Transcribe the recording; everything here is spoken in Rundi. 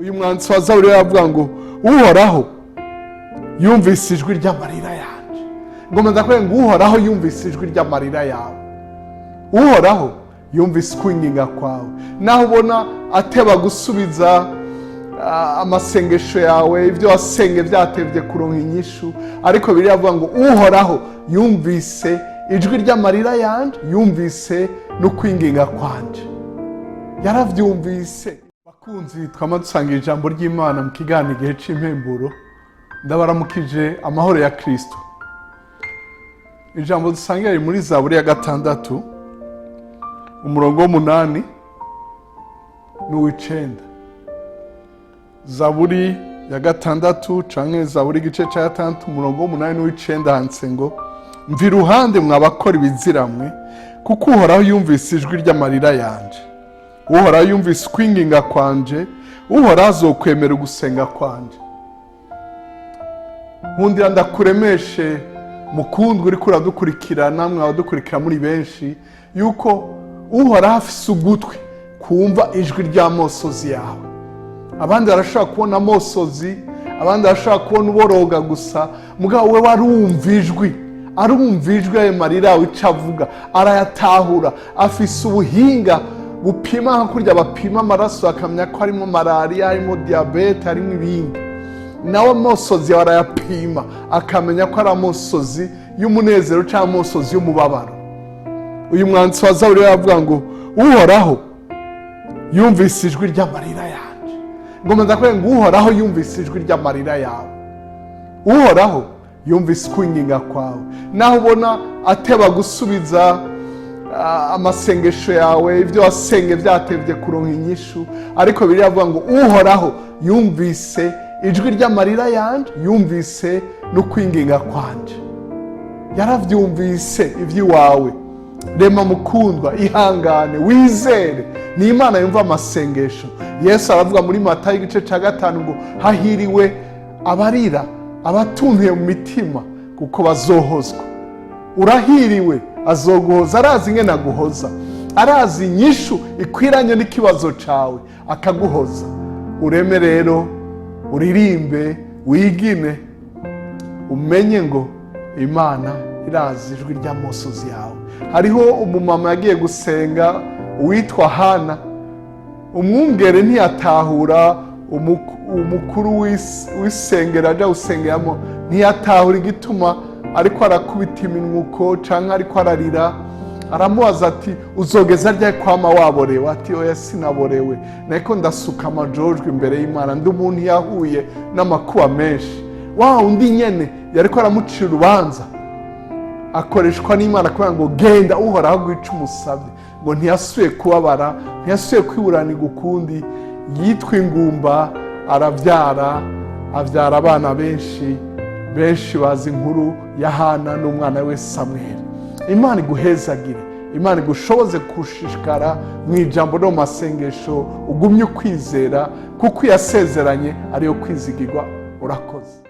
Uyu mwanditsi wa Zaburi aravuga ngo Uhoraho yumvise ijwi ry'amarira yanje. Ngomba ndakubwira ngo Uhoraho yumvise ijwi ry'amarira yawe. Uhoraho yumvise ukwinginga kwawe. Naho ubona ateba gusubiza amasengesho yawe, ibyo wasenge byatebye kuronka inyishu, ariko biriya avuga ngo Uhoraho yumvise ijwi ry'amarira yanje, yumvise n'ukwinginga kwanje, yarabyumvise. Bakunzi, twama dusanga ijambo ry'Imana mu kiganiro Igihe c'Impemburo. Ndabaramukije amahoro ya Kristo. Ijambo dusangira riri muri Zaburi ya 6, umurongo w'8 n'uw'icenda. Zaburi ya 6, canke Zaburi igice ca 6, umurongo w'8 n'uw'icenda, handitse ngo: "Mva iruhande, mwa bakora ibiziramwe, kuko Uhoraho yumvise ijwi ry'amarira yanje. Uhoraho yumvise ukwinginga kwanje. Uhoraho azokwemera ugusenga kwanje." Nkundira ndakuremeshe, mukundwa uriko uradukurikira, namwe abadukurikira muri benshi, yuko Uhoraho afise ugutwi kumva ijwi ry'amosozi yawe. Abandi barashobora kubona amosozi, abandi barashobora kubona uboroga gusa, mugabo we arumva ijwi, arumva ijwi ayo marira yawe icyo avuga arayatahura. Afise ubuhinga bupima nka kurya bapima amaraso akamenya ko harimo malariya, harimo diyabete, harimo ibindi. Nawe amosozi yawe arayapima, akamenya ko ari amosozi y'umunezero cyangwa amosozi y'umubabaro. Uyu mwanditsi wa Zaburi aravuga ngo Uhoraho yumvise ijwi ry'amarira yanje. Ngomba ndakubwira ngo Uhoraho yumvise ijwi ry'amarira yawe. Uhoraho yumvise ukwinginga kwawe. Naho ubona ateba gusubiza amasengesho yawe, ibyo wasenge byatebye kuronka inyishu, ariko biriya avuga ngo Uhoraho yumvise ijwi ry'amarira yanje, yumvise n'ukwinginga kwanje, yarabyumvise iby'iwawe. Rema mukundwa, ihangane, wizere, ni Imana yumva amasengesho. Yesu aravuga muri Matayo igice cya 5 ngo hahiriwe abarira, abatuntuye mu mitima, kuko bazohozwa. Urahiriwe, azoguhoza. Arazi ingene aguhoza, arazi inyishu ikwiranye n'ikibazo cyawe, akaguhoza. Ureme rero, uririmbe, wigine, umenye ngo Imana irazi ijwi ry'amosozi yawe. Hariho umumama yagiye gusenga uwitwa Hana. Umwungere ntiyatahura, umukuru w'isengero ajya gusengeramo ntiyatahura igituma ariko arakubita iminwuko cyangwa ariko ararira. Aramubaza ati: "Uzogeza ryari kwama waborewe?" Ati: "Oya, sinaborewe, nariko ndasuka amajojwe imbere y'Imana. Ndi umuntu yahuye n'amakuba menshi." Wa undi nyene yariko aramucira urubanza akoreshwa n'Imana kubera ngo: "Genda, Uhoraho guca umusabye." Ngo ntiyasubiye kubabara, ntiyasubiye kwiburanirwa ukundi. Yitwa ingumba, arabyara, abyara abana benshi. Benshi bazi inkuru ya Hana n'umwana we Samweli. Imana iguhezagire, Imana igushoboze gushishikara mu ijambo no mu masengesho, ugumye ukwizera, kuko iyasezeranye ariyo kwizigirwa. Urakoze.